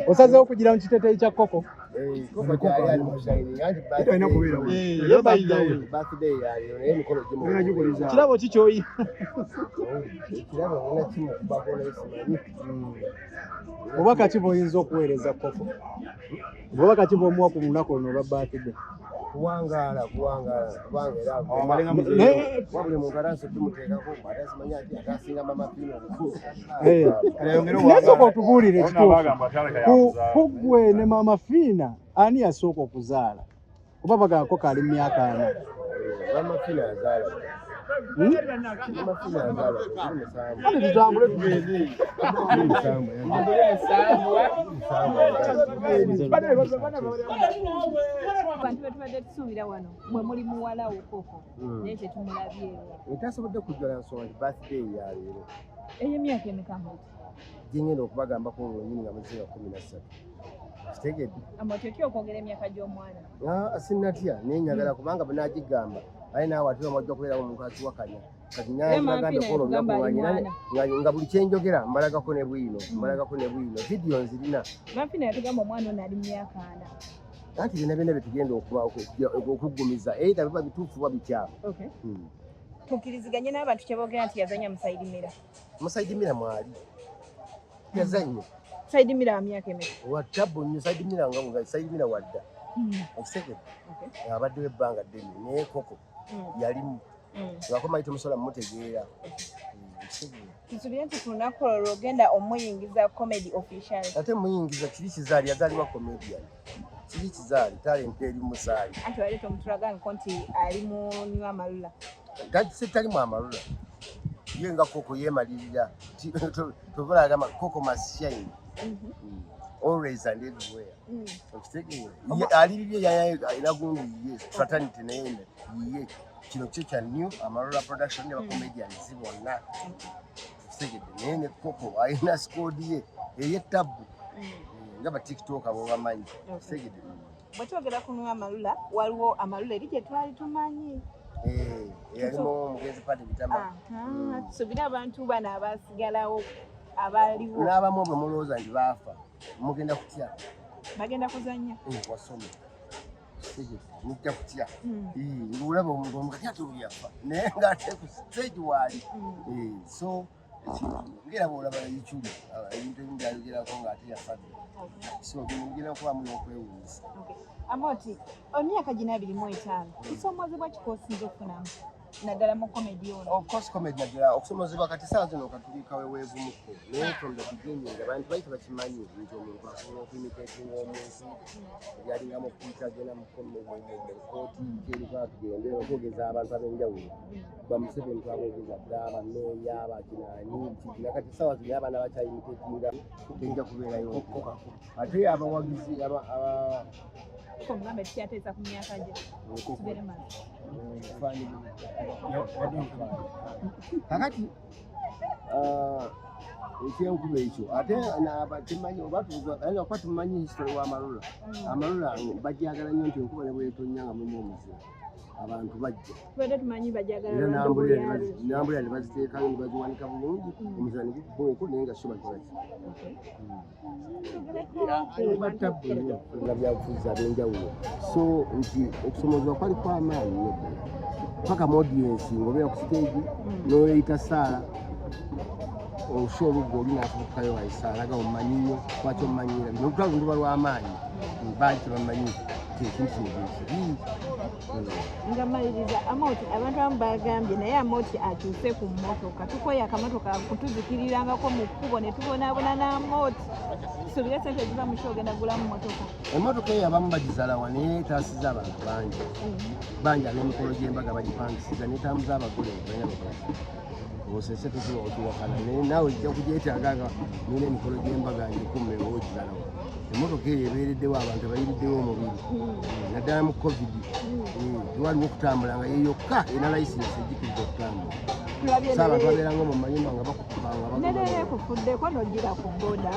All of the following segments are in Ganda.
Osazeewo kugira mu kiteteeyi kya Koko. Kirabo ki kyoyi? Bubaka ki bw'oyinza okuweereza Koko? Bubaka ki bw'omuwa ku lunaku luno olwa birthday? Kuwangaala, kuwangaala, kubanga era wabuli muntu atanse tumuteekako ate asimanyi ati ate asinga Mama Fiina obukulu. Naye sooka otubuulire ekituufu ku ggwe ne Mama Fiina, ani yasooka okuzaala? Kuba bagamba Koko ali mu myaka 40. Mama Fiina yazaala. Mama Fiina yazaala ziri 7. Kale tutambule tugende. Ziri 7. Abantu betubadde tusuubira wano mwe muli muwala wo Koko, naye tetumulabyewo. Etasobodde kujja nsonga nti birthday ya leero. Ey'emyaka emeka muti? Gyengenda okubagambako olwonyini nga muzinga 13. Kitegedde? Amoti, otya okwogera emyaka gy'omwana? Sinnatya, naye njagala kubanga bwe naagigamba aye naawe ate wajja kubeerawo omuntu akiwakanya. Kati nagambye kola olunaku nga buli kyenjogera mbalagako ne bwino, mbalagako ne bwino. Vidiyo nzirina. Mafina yatugamba omwana ono ali mu myaka 40. Anti byonna byonna bye tugenda okuggumiza either biba bituufu oba bikyamu. Tukkiriziganye n'abantu kye boogera nti yazanya Musaidimira. Musaidimira mwali yazanye. Saidimira wa myaka emeka? Wa tabu nnyo. Saidimira nga Saidimira wadda. Okitegedde? Abaddewo ebbanga ddene naye Koko yalimu. Lwakuba temusobola mumutegeera. Tusubire nti ku lunaku olwo lwogenda omuyingiza comedy official. Ate muyingiza kiri kizaali, yazaalibwa comedian. Kiri kizaali, talent eri musaayi. Anti wali tomutulaga nko nti ali mu nywa amalula. Tali mu amalula. Ye nga Koko yeemalirira. Tobola agamba Koko must shine. Always and everywhere. Okitegeera? Ali bibye alina gundi ye, fraternity naye ye. Kino kyo kya New Amarula Production ne bacomedians bonna. Okitegedde? Naye ne Koko alina squad ye ey'ettabbu. Nga ba TikTok abo bamanyi. Okitegedde? Bwe twogera ku New Amarula, waliwo Amarula eri gye twali tumanyi. Eyalimu omugenzi Pati Bitama. Tusubire abantu bano abasigalawo abaliwo. N'abamu bwe mulowooza nti baafa, mugenda kutya. Bagenda kuzannya. Wasome. Mujja kutya. Ng'olaba omuntu omukati ate oyo yafa naye ng'ate ku stage waali. So ngera bw'olaba Ichuli ebintu ebimu byayogerako ng'ate yafa dda. So bino bigenda kubamu n'okwewuunyisa. Amoti, emyaka gino 25, kusoomozebwa ki kw'osinza okufunamu naddala mu comedy ono? Of course comedy, naddala okusomozebwa kati saa zino katulika weweevumuko, naye from the beginning abantu bali tebakimanyi nti omuntu asobola okuimitatinga omuntu ebyalingamu okuyita agenda mu kooti kyerikuba tugende okwogeza abantu ab'enjawulo ba Museveni twabogeza dda, bameeya bakinaani kikina. Kati saawa zino abaana bakyayimitatinga tejja kubeerayo ate abawagizi Omugambe tukyateesa ku myaka gye tubeere maaso. Kakati ekyenkuba ekyo ate temanyi oba kuba tumanyi history w'amalula. Amalula bajagala nnyo nti enkuba ne bwetonya nga mulimu omuzira abantu bajja. Tubadde tumanyi bajagala. Era n'ambulela ne baziteekayo ne baziwanika bulungi, omuzira ne gukuba okwo naye nga so bagibaki batabbu nnyo nga byabufuzi ab'enjawulo. So nti okusomozebwa kwali kwamaanyi nnyo ddala paka mu audience ng'obeera ku stage n'oyita saala osha oluggo oli n'afubukayo wayisaala ga omumanyi nnyo, lwaki omumanyira bino? Olutalo luba lw'amaanyi, baali tebamanyi nti ekintu kino gyekiri. Nga maliriza, Amoti, abantu abamu bagambye naye Amoti akyuse ku mmotoka, tukoye akamotoka kutuzikirirangako mu kkubo ne tubonaabona n'Amoti. Tusuubire sente eziva mu kyo ogenda gulamu mmotoka? Emmotoka eyo abamu bagizalawa naye etaasiza abantu bangi bangi ab'emikolo gy'embaga bagipangisiza netambuza abagole balina bakolaki osese tusobola okiwakana naye naawe ojja kugyetaaga nga nina emikolo gy'embaga ngikumme oba ogizalawa. Emmotoka eyo ebeereddewo abantu abayiriddewo omubiri naddala mu COVID. Tewaliwo okutambula nga yeyokka erina layisinsi egikiriza okutambula. So abantu babeeranga mu mayumba nga bakutuka nga Neleero ekufuddeko n'ogira ku boda.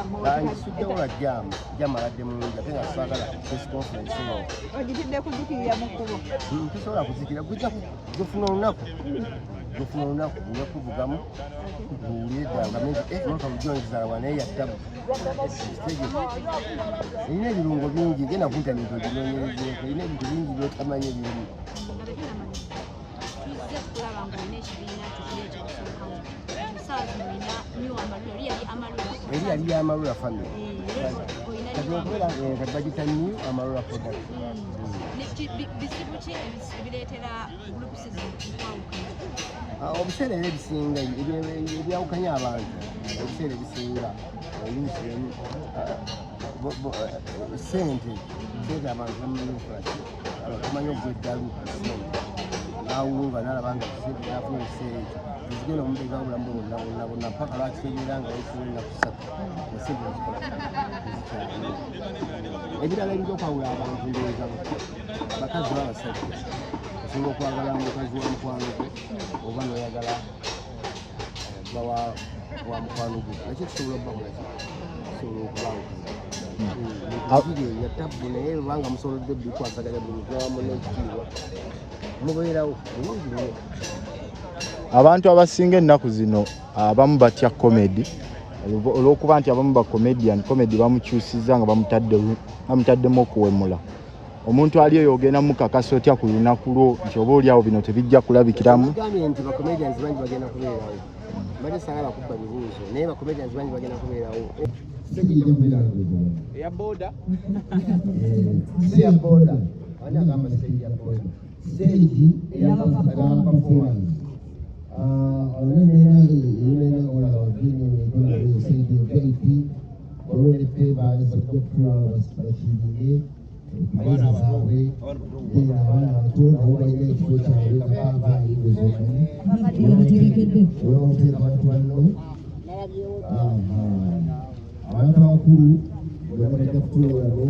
Nsuddewo lwa jam, jam abadde mulungi ate nga saagala press conference eno. Ogitidde kuzikirira mu kkubo. Tosobola kuzikira, gujja gufuna olunaku. Gofuna olunaku nja kuvugamu owulire ddala nga nti emotoka bulijjo nzizala naye yattabu. Kitegeeza erina ebirungo bingi, genda ku internet oginoonyerezeeko, erina ebintu bingi by'otamanyi ebirimu. Nga tetunamanya, tuzze kulaba ng'olina ekibiina kyo kiri ekyakusookawo. Kati essaawa zino olina New Amarula, oli yali Amarula. Eri yali ya Amarula family. Eh, olina Kati New okubeera Amarula. kati bagita New Amarula Production. Bizibu ki ebireetera groups zino okwawukana? Ah, obuseera era ebisinga ebyawukanya abantu, ebiseera ebisinga oluusi sente sente, abantu bamanyi okukola ki, bamanyi okugwa eddalu ku sente, nawunga nalaba nga sente nafuna ekiseera ekyo tezigenda omubeezawo obulamu bwe bwonna bwonna bwonna, paka lwakitegeera nga wayisiwo ennaku 3 nga sente zikola tezikyaliwo. Ebirala ebijja okwawula abantu, ndowooza bakazi oba abasajja, osobola okwagala mukazi wa mukwano gwe oba noyagala bba wa mukwano gwe, nakyo kisobola okubakola ki, kisobola okubawukana. Biri ebya tabbu, naye obanga musobodde bikwasaganya buli muntu wamu n'ekitiibwa, mubeerawo bulungi nnyo. Abantu abasinga ennaku zino abamu batya comedy olw'okuba nti abamu ba comedian, comedy bamukyusiza nga bamutaddemu okuwemula. Omuntu ali eyo ogenda mukakasa otya ku lunaku lwo nti oba oliawo bino tebijja kulabikiramu? Gambye nti bacomedians bangi bagenda kubeerawo. Mbadde saagala kubba bibuuzo, naye bacomedians bangi bagenda kubeerawo. Eya boda. Si ya boda, ani agamba stage ya boda? Stage eya performance olwembeera ebeera olaba vino stage VIP, waliwo ne favors bajja kutula bakiringe meza zaabwe, then abaana bato nabo balina ekifo kyabwe nga bava omanyi olwaoteeka bantu banno. Abantu abakulu bonna bajja kutuula wano.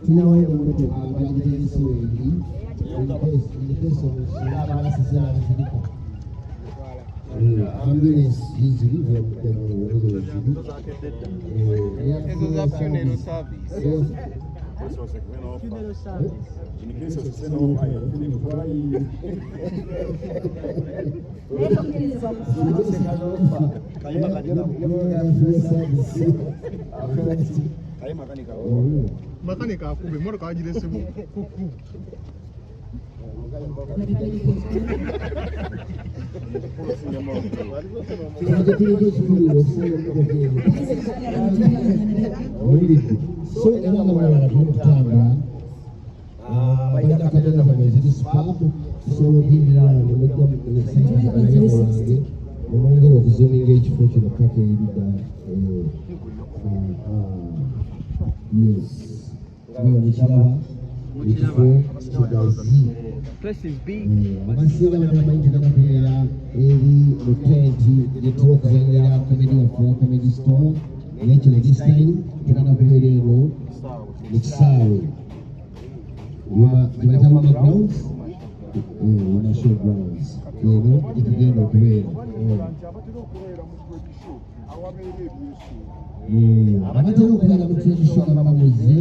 Tulinawo emmotoka nga bagitegesewo eri in case of singa ambulance ziraba ziriko, ambulance ziri ziri. Ezo za funeral service. Funeral service. Naye tokkirizibwa kufa. Makanika akuba emmotoka bagirese kuku. Tuliko ekikulu okusinga emmotoka eno owulidde. So era nga mulaba tuli kutambula, balina akatanda kano eziri spark, tusobola okuyingira wano nemujja wange nemwongera okuzoominga ekifo kino paka erudda. Yes, nga mukiraba ekifo kigazi. Place is big. Abasinga batamanyi tugenda kubeera eri mu tenti gyetula okuzanyira comedy waffe wa Comedy Store, naye kino this time tugenda kubeera eno mu kisaawe gyebayita Wama Grounds, Wama Show Grounds, eno gyetugenda okubeera. Nti abatera okubeera mu trade show awabeera ebyesuubo. Abatera okubeera mu trade show nga bamuze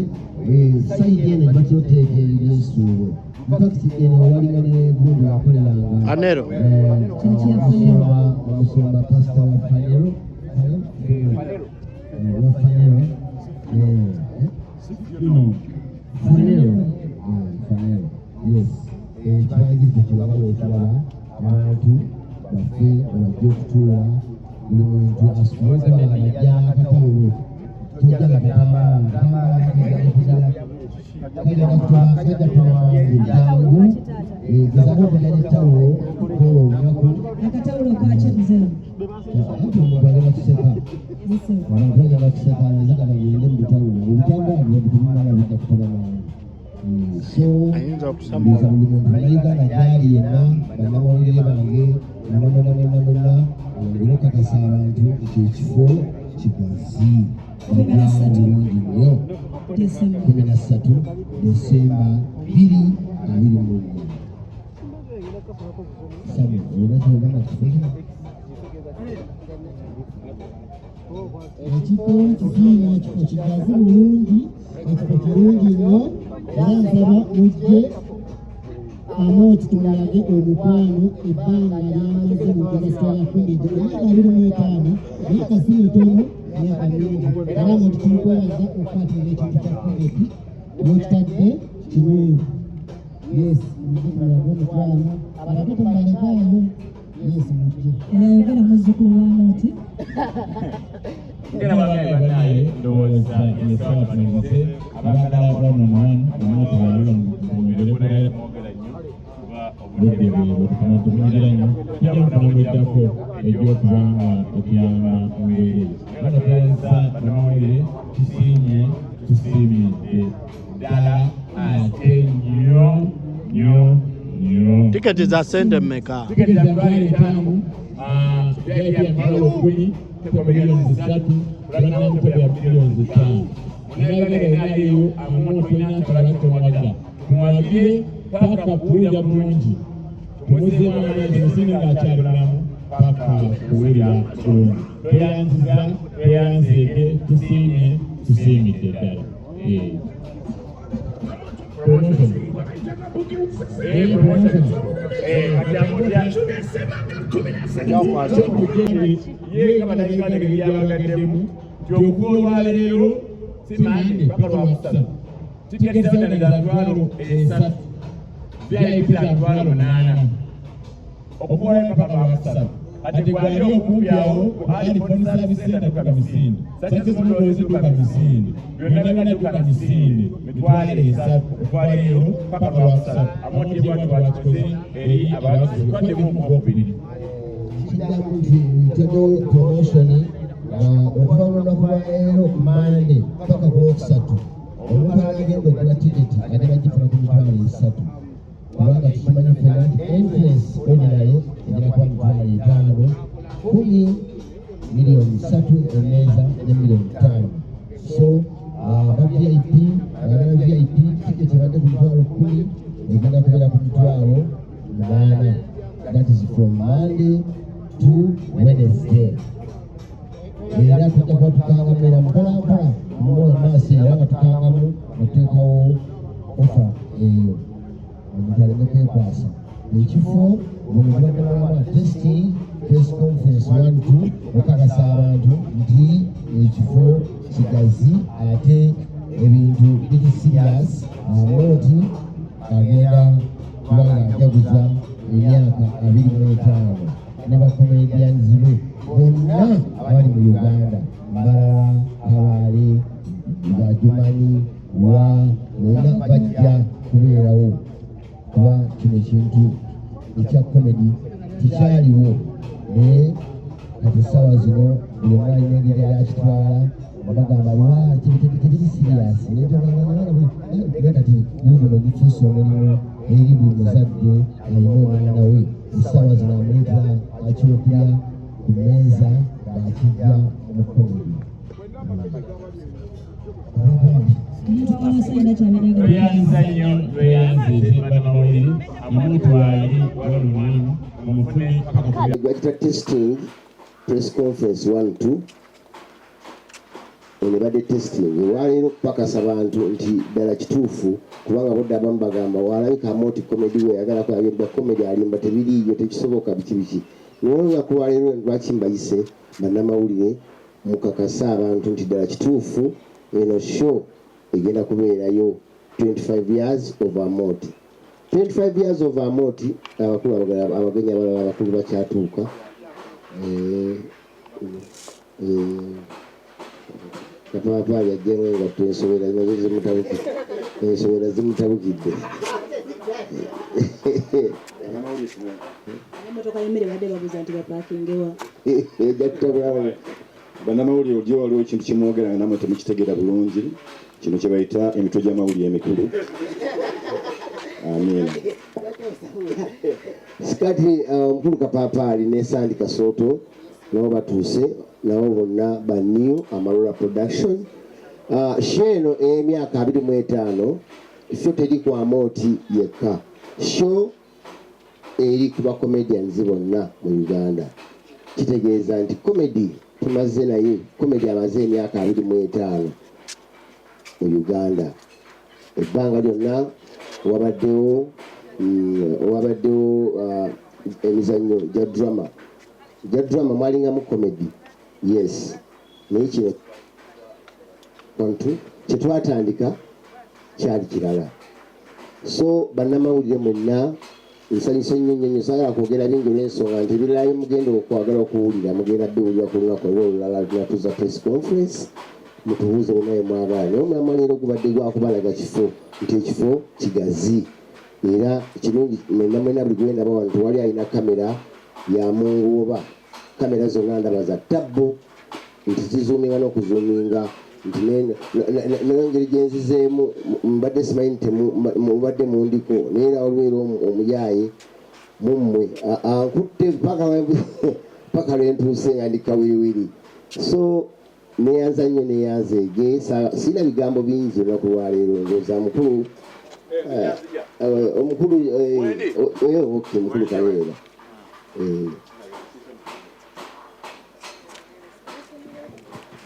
side eno gye batera oteeka ebyesuubo. In fact eno walinga ne gundi wakoleranga. Anero. Omusumba, omusumba pasita wa Fanero, wa Fanero, Fanero, Fanero, yes. Ekibangizi kyebaba wekiraba, abantu baffe bajja okutuula, buli muntu asukula akatawulo, tojja katambala kajja twamangu jangu gezaako okujja n'ettawulo kwolwo olunaku. Akatawulo kaki muzeeyi? Anti omuntu agenda kuseka, abantu bagenda kuseka, nazaga bagende mu bitawulo, obutambala bwebumala bijja kutaba mangu. So Ayinza ndowooza okusamula. Buli muntu Munnayuganda gyali yenna, bannamawulire bange monna monna monna monna, ongere okakasa abantu nti ekifo kigazi 13. bulungi nnyo. Desemba. 13 Desemba 2024. Samu, olina kyogamba kifo kino? Ekifo kisinga, ekifo kigazi bulungi, ekifo kirungi nnyo, era nsaba mujje. Amooti tumulage omukwano ebbanga ly'amaze mu industry ya comedy, emyaka 25, myaka si mitono, myaka mingi. Era Amooti tumukwebaza okukwatirira ekintu kya comedy n'okitadde kirungi. Yes, mujje tumulage omukwano, abato tumubalekaawo. Yes, mujje. Era yogera muzzukulu wa Amooti. Ngera bagaye banaye, ndowooza yesawa tumalize. Abagala one on one, omuntu waliwo mwongereko, naye mwogera nnyo kuba obudde bwe butumunyigira nnyo. Tujja kufuna mweddako ejja nga otuyamba mu mbeera eyo. Bano tweyanzisa bannamawulire, tusiimye, tusiimidde ddala ate nnyo nnyo nnyo. Tiketi za sente mmeka? Tiketi za 50,000, VIP ya 10,000, teko 3 miliyoni, platinum tebo ya 5 miliyoni. Munnayuganda yenna aliyo amu tolina nsonga tomuwagira, tumuwagire paka kuwulira bulungi, tumuzeemu amaanyi, musinde ng'akyali mulamu paka kuwulira bulungi. Tweyanziza, tweyanzeege, tusiimye, tusiimidde ddala. Promotion. Promotion. Kati ye nga bannayuganda engeri gyabagaddemu nti okuva olwaleero si Mande paka Lwakusatu, tiketi za za 30,000, VIP za 80,000 okuva olwaleero paka Lwakusatu. Kati gwali okumpi awo ku Alifoni Service Center, duka misinde, Success Motors duka misinde, byonna byonna duka misinde, 30,000 okuva leero paka Lwakusatu. Amooti bwati bwakikoze eri abawagizi, twaddemu ogwokubiri. Kiddamu nti ntaddewo promotion okuva lunaku lwa leero Mande paka ku Lwokusatu. Omuntu agenda okugula tiketi ate bagifuna ku 30,000, kubanga tukimanyi ffenna nti entrance ordinary egenda kuba 50,000, 10 3 miliyoni, emmeeza ne 5 miliyoni. So aba VIP, abagala VIP, tiketi ebadde ku 10,000, egenda kubeera ku 80,000. That is from Monday to Wednesday. Era tujja kuba tukangamu era mpola mpola mu maaso, era nga tukangamu otuteekawo offer eyo omuntu aleme kwekwasa ekifo. Buno tubadde mulaba testing, press conference one two, okakasa abantu nti ekifo kigazi ate ebintu biri serious. Amooti agenda kubanga ajaguza emyaka 25 ne ba comedians be bonna abali mu Uganda, Mbarara, Kabaale, Bajumani wa bonna bajja kubeerawo, kuba kino ekintu ekya comedy tekyaliwo, naye kati essaawa zino buli omu alina engeri yakitwala nga bagamba lwaki tebiri serious, naye kati guguno gufuuse omulimu eri buli muzadde alina omwana we. Essaawa zino amuleetera ekyokulya ku mmeeza ng'akijja mu comedy. Omuntu awasaina kyabeera. Tweyanza nnyo, tweyanzize bannamawulire. Amooti waali wano mumufune paka ku Gwakita testing press conference 1 2. Eno ebadde testing olwaleero okupakasa bantu nti ddala kituufu, kubanga bodde abamu bagamba walabika Amooti comedy we ayagala kwagenda comedy, alimba, tebiriiyo, tekisoboka, biki biki. Naye olunaku lwaleero lwaki mbayise bannamawulire mukakase abantu nti ddala kituufu eno show egenda kubeerayo, 25 years of Amooti, 25 years of Amooti. Abakulu abagenyi abalala abakulu bakyatuuka. Kapaapaali ajjemu engatto, ensowera nazo zimutabukidde, ensowera zimutabukidde. Emotoka y'emmere badde babuuza nti bapaakingewa? Ejja kutabulamu. Bannamawulire, ojjo waliwo ekintu kyemwogera nga namwe temukitegeera bulungi, kino kye bayita emitwe gy'amawulire emikulu. Amiina. Sikati omukulu Kapaapaali ne Sandi Kasooto nabo batuuse, nabo bonna ba New Amarula Production. Show eno ey'emyaka 25 show teri ku Amooti yekka, show eri ku ba comedians bonna mu Uganda. Kitegeeza nti comedy tumaze naye, comedy amaze emyaka 25 mu Uganda. Ebbanga lyonna wabaddewo Wabaddewo emizannyo gya drama, gya drama mwalingamu comedy, yes, naye kino one kyetwatandika kyali kirala. So bannamawulire mwenna, nsanyuse nnyo nnyo nnyo. Saagala kwogera bingi olw'ensonga nti ebirala bye mugenda okwagala okuwulira mugenda biwulira ku lunaku olwo olulala lunatuza press conference, mutubuuze byonna bye mwagala. Naye omulamwa leero gubadde gwakubalaga kifo, nti ekifo kigazi era kirungi. Mwenna mwenna buli gwendaba wano tewali alina kamera ya mungu oba kamera zonna ndaba za tabbu, nti zizuuminga n'okuzuuminga, nti n'engeri gyenzizeemu mbadde simanyi nti mubadde mundiko, naye era waliwo era omuyaaye mummwe ankutte paka lwentuuse nga ndi kawiriwiri. So neyanza nnyo, neyanza ege. Sirina bigambo bingi olunaku lwaleero. Ndowooza mukulu omukulu okay, mukulu Kaleera.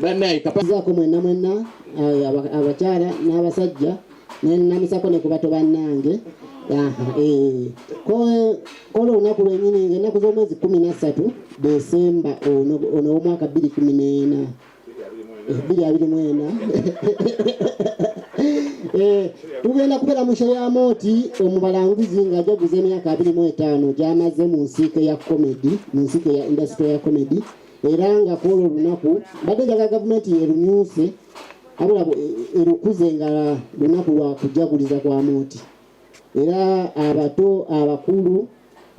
Bannaye kapa. Zaako mwenna mwenna abakyala n'abasajja, nenamusako ne ku bato bannange. Aha, kola olunaku lwennyini ng'ennaku z'omwezi 13 Desemba ono w'omwaka 2014, 2024, tugenda kubeera mu show ya Moti omubalanguzi ng'ajaguza emyaka 25 gy'amaze mu nsiike ya comedy, mu nsiike ya industry ya comedy. Era nga kwolwo olunaku mbadde njagala gavumenti yerumyuse, abula erukuze nga lunaku lwa kujaguliza kwa Moti. Era abato abakulu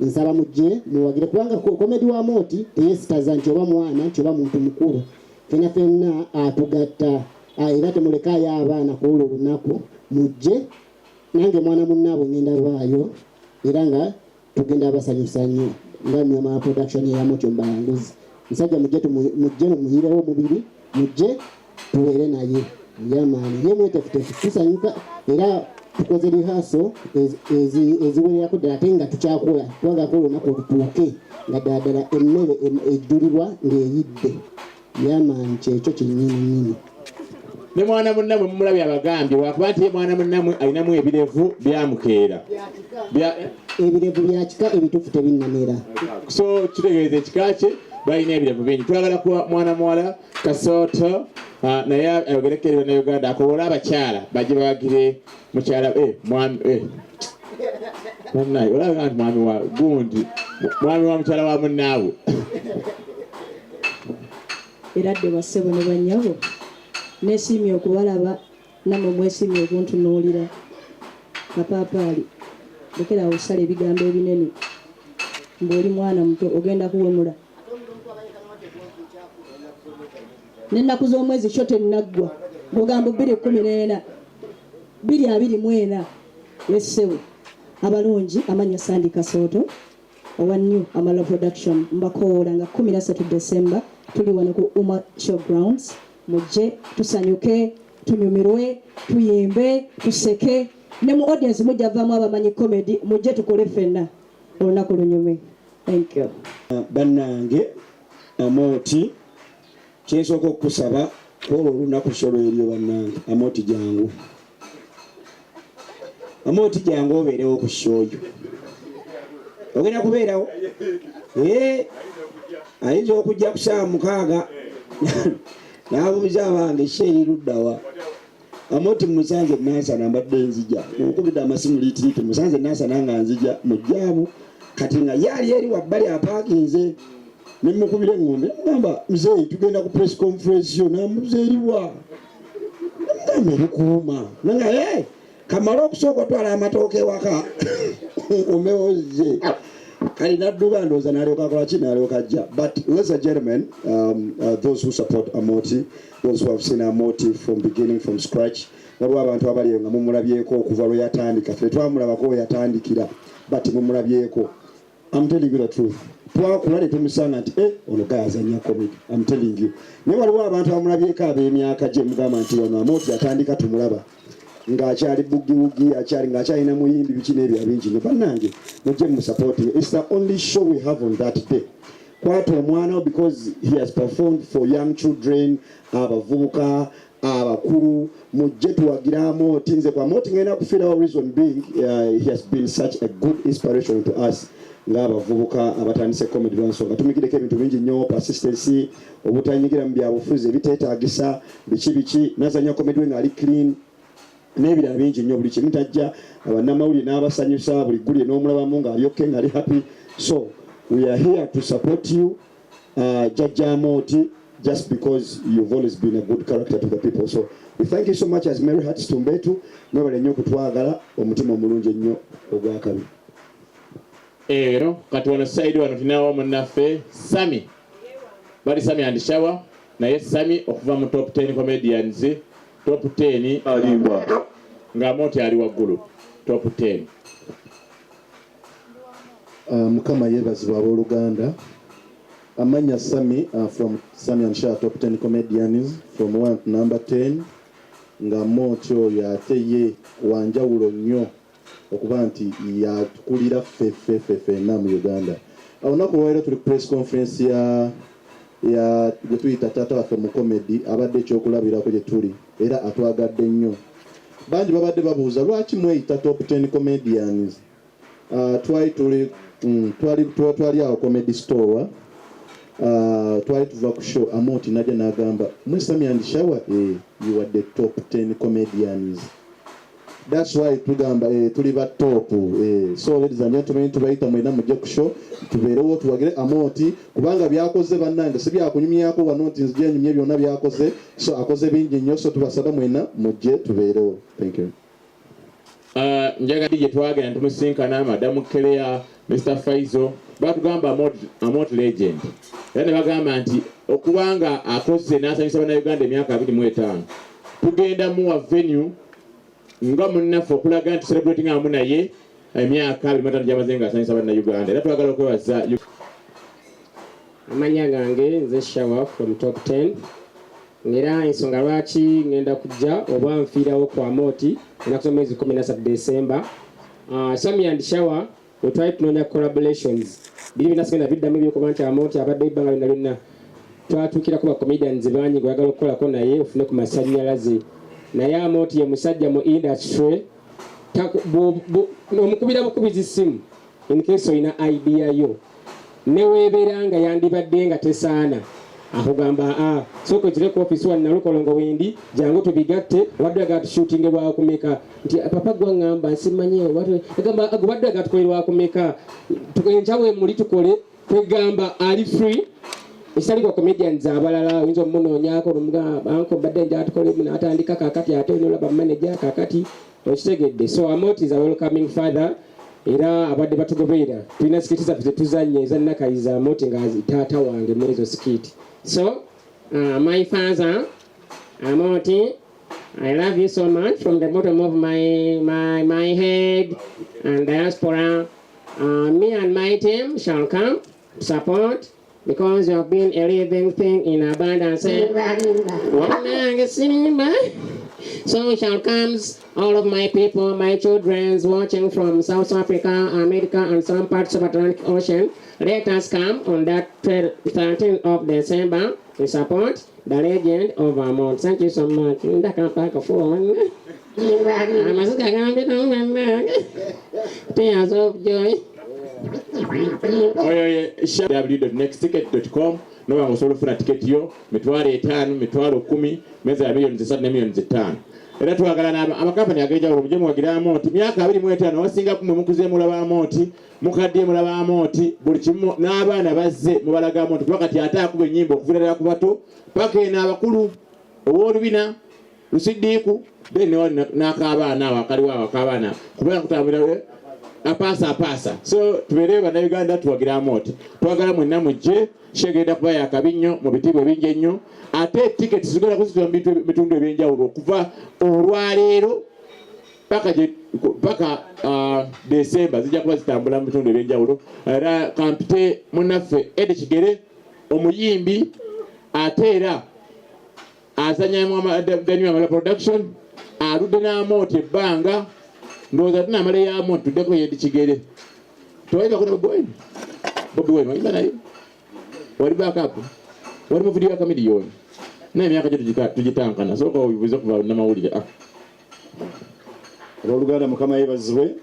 nsaba mujje muwagire, kubanga comedy wa Moti teyesitaza nti oba mwana nti oba muntu mukulu, fena fenna atugatta. Era temulekaayo abaana ku olwo olunaku, mujje. Nange mwana munnaabwe ngenda baayo, era nga tugenda basanyusa nnyo nga Nyama Production eya Moti omubalanguzi. Musajja mujje mujje mumuyirewo omubiri, mujje tubeere naye yamaani ye mwetefutefu, tusanyuka. Era tukoze rehearsal eziwererako ddala, ate nga tukyakola, twagala olunaku olutuuke nga ddala ddala emmere ejjulibwa ng'eyidde. Yamaani, kyekyo kyennyini nnyini. Ne mwana munnamwe mumulabye, abagambye lwakuba nti ye mwana munnamwe alinamu ebirevu byamukeera. Ebirevu bya kika ebituufu tebinnamera. So kitegeeza ekika kye balina ebirevu bingi. Twagala kuwa mwana muwala Kasooto, naye ayogereko eri Bannayuganda, akowole abakyala bajje bawagire mukyala, mwami, bannaye olaba nti mwami wa gundi, mwami wa mukyala wa munnaabwe. Era dde bassebo ne bannyabo, neesiimye okubalaba, nammwe mwesiimye okuntunuulira. Kapaapaali, lekera awo osala ebigambo ebinene mbw'oli mwana muto, ogenda kuwemula n'ennaku z'omwezi kyo tennaggwa ng'ogamba 2014, 2024. Essebo abalungi, amannya Sandi Kasooto owa New Amala Production. Mbakowoola nga 13 December tuli wano ku Uma Show Grounds. Mujje tusanyuke, tunyumirwe, tuyimbe, tuseke. Ne mu audience mujja vaamu abamanyi comedy. Mujje tukole ffenna olunaku lunyume. Thank you. Bannange, Amooti, kyensooka okukusaba kwolwo olunaku solo eryo, bannange, Amooti jangu, Amooti jangu obeerewo ku show yo. Ogenda kubeerawo. Ayinza okujja ku saawa 6 n'abuuza abange show eri luddawa. Amooti musanze Nansana, mbadde nzija nkubidde amasimu liitiiti, musanze Nansana nga nzija mujjaabu. Kati nga ye ali eri wabbali apaakinze, nemukubira eŋŋombe, nemugamba, "Muzeeyi, tugenda ku press conference yo." Namubuuza, "Eriwa?" Nemugamba, "Ebikuuma." Nanga hey, kamale okusooka otwala amatooke ewaka nkomewo ze. Kali nadduka, ndowooza n'alyoka akola ki, n'alyoka ajja. But ladies and gentlemen, those who support Amoti, those who have seen Amoti from beginning, from scratch, waliwo abantu abali eyo nga mumulabyeko okuva lwe yatandika. Ffe twamulabako we yatandikira, but mumulabyeko. I'm telling you the truth, twakula ne tumusanga nti eh, ono guy azanya comedy. I'm telling you. Naye waliwo abantu abamulabyeko ab'emyaka gye mugamba nti wano Amoti yatandika tumulaba ng'akyali bugiwugi, akyali ng'akyalina muyimbi biki n'ebyo bingi nnyo. Bannange, mujje mu supporting. It's the only show we have on that day. Kwata omwana wo, because he has performed for young children, abavubuka. Abakulu mujje tuwagira Amooti. Nze kwa Amooti ngenda kufiirawo, reason being he has been such a good inspiration to us ng'abavubuka abatandise comedy, lwansonga tumigireko ebintu bingi nnyo, persistency, obutanyigira mu byabufuzi ebiteetaagisa, biki biki, nazanya comedy we ng'ali clean n'ebirala bingi nnyo. Buli kimu tajja bannamawulire n'abasanyusa, buli ggulire n'omulabamu ng'alyokke, ng'ali happy. So we are here to support you, Jjajja Amooti, just because you've always been a good character to the people. So we thank you so much as Mary Hearts Tumbetu. Mwebale nnyo okutwagala, omutima omulungi ennyo ogwakabi. Ero kati wano side wano tulinawo munnaffe Sami, bali Sami and Shower, naye Sami okuva mu top 10 comedians, top 10. Alimba. Ng'Amooti ali waggulu top 10. Mukama yeebazibwa, abooluganda. Amanya Sami, from Sami and Shower top 10 comedians from 1 to number 10, nga Mooti oyo ate ye wanjawulo nnyo okuba nti yatukulira ffe ffe ffe ffenna mu Uganda. Olunaku olwaleero tuli ku press conference ya gye tuyita taata waffe mu comedy, abadde ekyokulabirako gye tuli era atwagadde nnyo. Bangi babadde babuuza lwaki mweyita top 10 comedians. Twali tuli twali awo Comedy Store, twali tuva ku show, Amooti najja n'agamba, "Mwe Sami and Shower, you are the top 10 comedians." That's why tugamba tuli ba top. So ladies and gentlemen, tubayita mwena mujje ku show, tubeerewo tuwagire Amooti kubanga byakoze bannange si byakunyumyako wano nti nzije nyumye byonna byakoze. So akoze bingi nnyo, so tubasaba mwena mujje tubeerewo. Thank you. Njagala gye twagenda tumusinkana Madamu Kelea, Mr Faizo, batugamba Amooti legend, era ne bagamba nti okubanga akoze n'asanyusa bannayuganda emyaka 25, tugenda muwa venue nga munnaffe okulaga nti celebrating awamu naye emyaka 25 gyamaze nga asanyusa bannayuganda. Era twagala okwebaza. Amanya gange nze Shower from top 10, ngera ensonga lwaki ngenda kujja oba nfiirawo ku Amooti ennaku z'omwezi 13 December. Sami and Shower we twali tunoonya collaborations, biri bina sigenda biddamu ebyokuba nti Amooti abadde ebbanga lyonna lyonna. Twatuukirako ba comedians bangi ng'oyagala okukolako naye ofune ku masannyalaze, naye Amooti ye musajja mu industry omukubira bukubizi simu in case olina idea yo, neweebeera nga yandibadde nga tesaana, akugamba, "A sooka ogire ku office wano Nalukolongo wendi, jangu tubigatte. Wadde oyagala tushootinge lwakumeka?" Nti, "Papa gwaŋŋamba nsimanyi." Gamba, "Gubadde oyagala tukole lwakumeka? Enkya muli tukole." Kwegamba ali free, ekitali kwa comedians abalala, oyinza omunoonyaako nomugamba, "Anko mbadde njagala tukole," n'atandika kakati ate olina olaba manager kakati okitegedde. So Amot is a welcoming father, era abadde batugoberera. Tulina skit zaffe zetuzanya eza Nakayiza, Amoti nga taata wange mu ezo skit. So my father Amoti, I love you so much from the bottom of my head and diaspora. Me and my team shall come to support because you have been a living thing in abundance. Wanange sinima. So shall comes all of my people, my children watching from South Africa, America, and some parts of Atlantic Ocean. Let us come on that 12 13th of December to support the legend of Amot. Thank you so much. Ndakampaka phone. Amaziga gambe. Tears of joy. Oyo ye www.nextticket.com, noba nga osobola okufuna tiketi yo 50,000, 10,000, meza ya miliyoni 3 ne miliyoni 5. Era twagala amakampani ag'enjawulo mujye muwagira Amooti. Myaka 25, abasinga kumwe mukuze mulaba Amooti, mukaddiye mulaba Amooti, buli kimu n'abaana bazze mubalaga Amooti, kuba kati ate akuba ennyimba okuviira ddala ku bato paka eno abakulu, ow'olubina lusiddiiku, then n'ak'abaana awo akaliwo awo ak'abaana kubeera kutambulira apaasa apaasa. So tubeereyo bannayuganda, tuwagira Amooti. Twagala mwenna mujje, kyegenda kuba yakabi nnyo mu bitiibwa ebingi ennyo. Ate tiketi zigenda kuzitula mu bitundu ebyenjawulo okuva olwaleero paka Desemba, zijja kuba zitambula mu bitundu ebyenjawulo. Era kampite munnaffe Edi Kigere, omuyimbi ate era azanya mu Daniel Amala Production, aludde n'Amooti ebbanga. Ndowooza tunamala ey'Amooti tuddeko Edi Kigere. Tewayimba kuna Bobi Wine? Bobi Wine wayimba naye, wali backup, wali mu video ya Chameleone. Naye emyaka gyo tugitankana, sooka obibuuze ku bannamawulire. Ah. Abooluganda, Mukama yeebazibwe.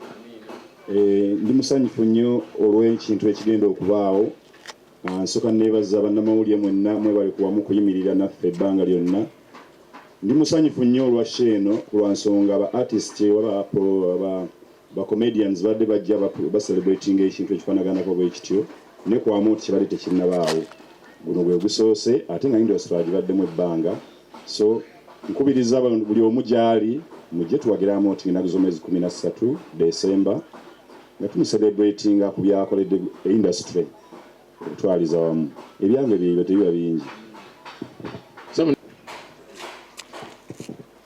Ndi musanyufu nnyo olw'ekintu ekigenda okubaawo. Ah, nsooka neebaza bannamawulire mwenna, mwebale kuwamu kuyimirira naffe ebbanga lyonna. Ndi musanyufu nnyo olwa show eno, lwa nsonga ba artist oba ba comedians badde bajja bacelebratinga ekintu ekifaanaganako bwe kityo ne kwamu nti kibadde tekinnabaawo. Guno gwe gusoose, ate nga industry agibaddemu ebbanga. So nkubiriza buli omu gy'ali, mujje tuwagire Amooti ennaku z'omwezi 13 December, nga tumucelebratinga ku byakoledde industry okutwaliza wamu. Ebyange byebyo, tebiba bingi.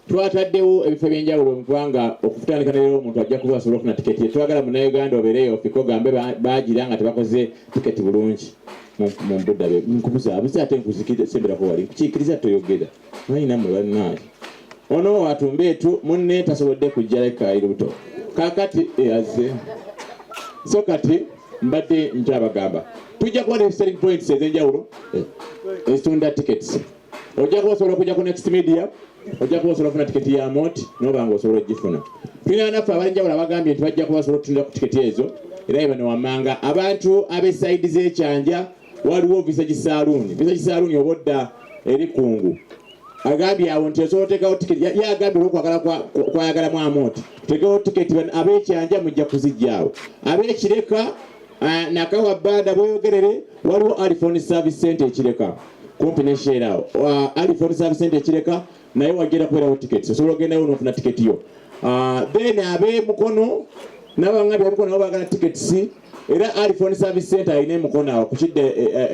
Twataddewo ebifo ebyenjawulo mu ggwanga okutandika ne leero. Omuntu ajja kuba asobola okufuna tiketi. Twagala Munnayuganda obeereyo ofike ogambe baagira nga tebakoze tiketi bulungi mu buddabe. Nkubuzaabuza ate nkuzisemberako wali nkukiikiriza toyogera manyi nammwe bannange. Ono watumbeetu munne tasobodde kujja, leka ali lubuto kakati azze. So kati mbadde nkyabagamba, tujja kuba ne selling points ez'enjawulo ezitunda tickets. Ojja kuba osobola okujja ku Next Media, ojja kuba osobola okufuna tiketi ya Moti noba nga osobola ogifuna. Tulina naffe abalinjawulo abagambye nti bajja kuba basobola okutunda ku tiketi ezo, era bano wammanga abantu ab'e side z'ekyanja waliwo Visage Saloon. Visage Saloon oba odda eri Kungu, agambye awo nti osobola oteekawo tiketi. Ye agambye olwokwagala kwayagalamu Amooti, tuteekewo tiketi, ab'ekyanja mujja kuzijja awo. Ab'ekireka, Nakawa Banda bweyogerere, waliwo Alifon Service Center ekireka kumpi ne Shell awo. Alifon Service Center ekireka naye wagenda kubeerawo tickets, osobola ogendayo n'ofuna tiketi yo. Then ab'emukono n'abangambye abemukono nabo baagala tickets, era Alifon Service Center alina emukono awo kukidde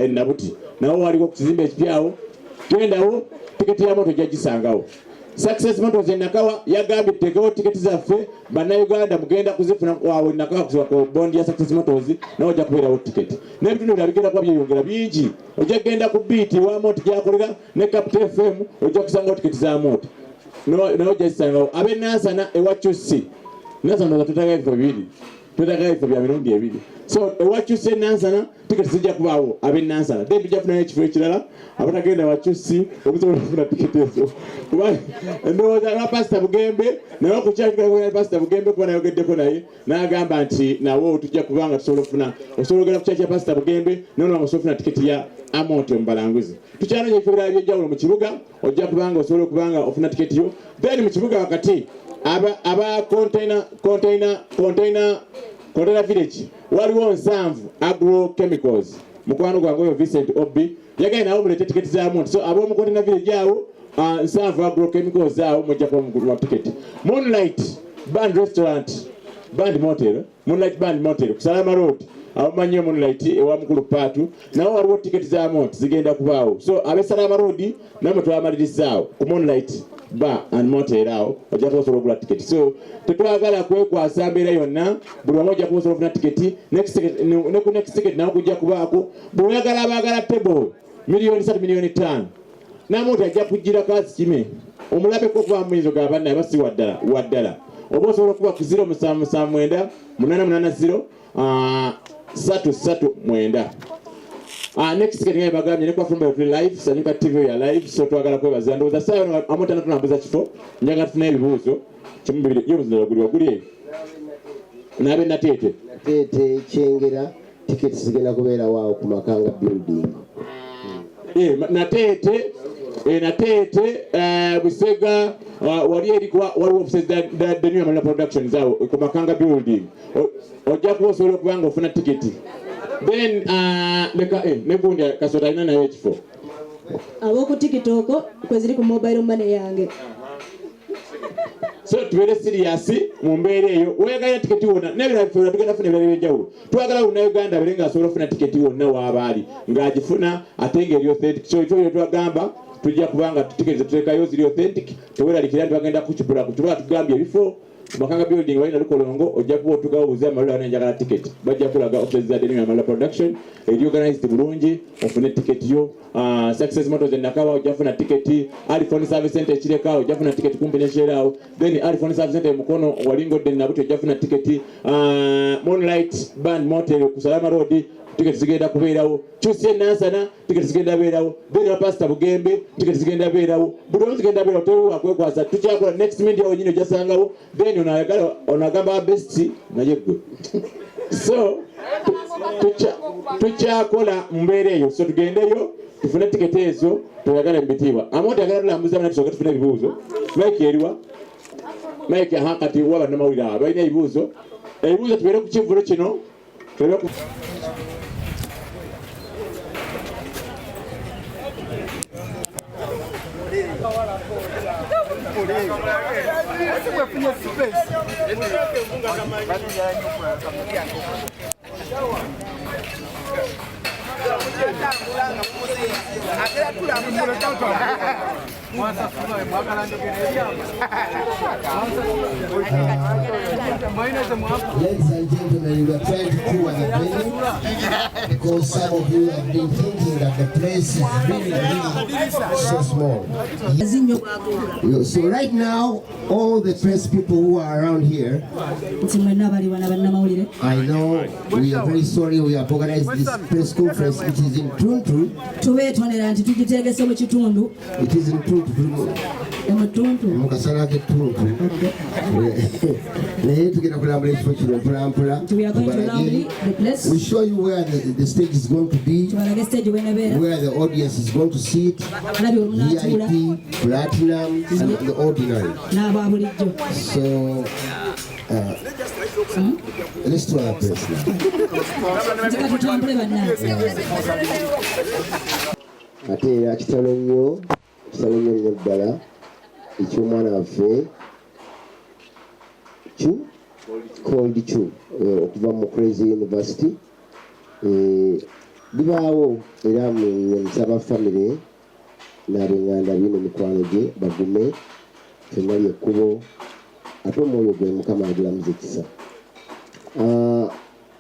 enabuti, nawo waliwo ku kizimbe ekipyawo, gendawo tiketi ya moto ojja gisangawo. Success Motors enakawa yagambye tuteekewo tiketi zaffe, Bannayuganda mugenda kuzifuna awo Nakawa ku bondi ya Success Motors, nawe ojja kubeerawo tiketi. N'ebitundu birala bigenda kuba byeyongera bingi. Ojja kugenda ku Biiti wa Moti gyakolera ne Capital FM, ojja kusangawo tiketi za Moti, nawe ojja zisangawo. Ab'e Nansana ewa Cusi, Nansana tutagayo ebifo bibiri, twetagayo ebifo bya mirundi ebiri, so ewa Cusi e Nansana tiketi zijja kubaawo ab'e Nansana. Then tujja kufunayo ekifo ekirala, abatagenda wa Cusi obusobola okufuna tiketi ezo, kuba endowooza lwa Pasita Bugembe naye okukyakigala Pasita Bugembe, kuba nayogeddeko naye n'agamba nti nawo tujja kuba nga tusobola okufuna, osobola ogenda ku kyaki ya Pasita Bugembe naye nga osobola okufuna tiketi ya Amonti omubalanguzi. Tukyanoonya ebifo birala by'enjawulo mu kibuga, ojja kuba nga osobola okuba nga ofuna tiketi yo. Then mu kibuga wakati aba container village waliwo Nsanvu Agro Chemicals, mukwano gwange oyo Vincent Obbi yagaye nawo mulete tiketi za muntu. So ab'omu Container Village awo, Nsanvu Agro Chemicals awo mujja kuba mugulwa tiketi. Moonlight Band Restaurant, Band Motel, Moonlight Band Motel ku Salama Road, abamanyi Moonlight ewa mukulu Paatu, nawo waliwo tiketi za Moti zigenda kubaawo. So ab'e Salama Road namwe twamalirizaawo ku Moonlight Bar and Motel awo ojja kuba osobola okugula tiketi. So tetwagala kwekwasa mbeera yonna, buli wamu ojja kuba osobola okufuna tiketi. Ne ku Next Ticket nawo kujja kubaako. Bw'oyagala, abaagala table, 3 miliyoni, 5 miliyoni, namuntu ajja kugirako azikime omulabeko okuba muyinza ogaba bannaye basi waddala waddala, oba osobola okuba ku 0779 880 339. Next ticket nga bagambye ne kwa Fumba tuli live, Sanyuka TV ya live. So twagala kwebaza, ndowooza saawa amutana tunambuza kifo, njagala tufune ebibuuzo kimu bibiri. Yo muzindalo guli waguli eyo n'abe Nateete. Nateete, Kyengera, tiketi zigenda kubeerawo awo ku Makanga Building. Nateete, Nateete, Busega, wali eri waliwo offices da the New Amalula Productions awo ku Makanga Building. Ojja kuba osobola okuba nga ofuna tiketi. Then leka negundi Kasota alina naye ekifo. Ab'oku TikTok kweziri ku mobile money yange. So tubeere serious mu mbeera eyo. Weyagalira tiketi wonna n'ebirala bifo tugenda funa ebirala ebyenjawulo. Twagala Munnayuganda abeere ng'asobola okufuna tiketi wonna waaba ali ng'agifuna, ate ng'eri authentic. So ekyo twagamba tujja kubanga tiketi zetuteekayo ziri authentic, teweeralikira nti bagenda kukibula kukiba. Tugambye ebifo Makanga Building walina Lukolongo, ojja kuba otugawo buze amalula wana njagala tiketi, bajja kulaga offices za New Amalula Production eri organized bulungi, ofune tiketi yo. Success Motors e Nakawa ojja kufuna tiketi, Alphone Service Center ekireka ojja kufuna tiketi kumpi ne Shell awo. Then Alphone Service Center e Mukono walingodde Nabuti ojja kufuna tiketi. Moonlight Band Motel ku Salama Road Tiketi zigenda kubeerawo. Kyusi Enansana, tiketi zigenda beerawo. Beera Pastor Bugembe, tiketi zigenda beerawo. Buli omu zigenda beerawo, tewali wakwekwasa. Tukyakola next media wenyini ojasangawo. Then ono ayagala, ono agamba best naye gwe. So tukyakola mu mbeera eyo, so tugendeyo tufune tiketi ezo, tuyagale mu bitiibwa. Amooti agala tulambuza bana, tusooke tufune ebibuuzo. Mike eriwa? Mike, aha, kati wa bannamawulire abo balina ebibuuzo. Ebibuuzo tubeere ku kivvulo kino, tubeere ku Ladies and gentlemen, we are trying to tour the venue because some of you have been thinking that the place is really, really so small. So right now, all the press people who are around here, Nti mwenna abali wano bannamawulire, I know we are very sorry we have organized this press conference. It is in Tuntu. Tubeetondera nti tugitegese mu kitundu. It is in Tuntu. Mu Ttuntu. Mu kasana k'ettuntu. Naye tugenda kulambula ekifo kino mpolampola. We are going to round the place. We show you where the stage is going to be, Tubalage stage wenebeera, where the audience is going to sit, abalabi we munaatuula, VIP, platinum, and the ordinary. N'aba bulijjo. So, let's do our press now. Nti katutambule bannange. Ate era kitalo nnyo, kitalo nnyo nnyo ddala eky'omwana waffe Chu Cold Chu, okuva mu Crazy University. Bibaawo era nsaba family n'ab'eŋŋanda bye n'emikwano gye bagume, ffenna lyekkubo, ate omwoyo gwe Mukama agulamuza ekisa. Ah,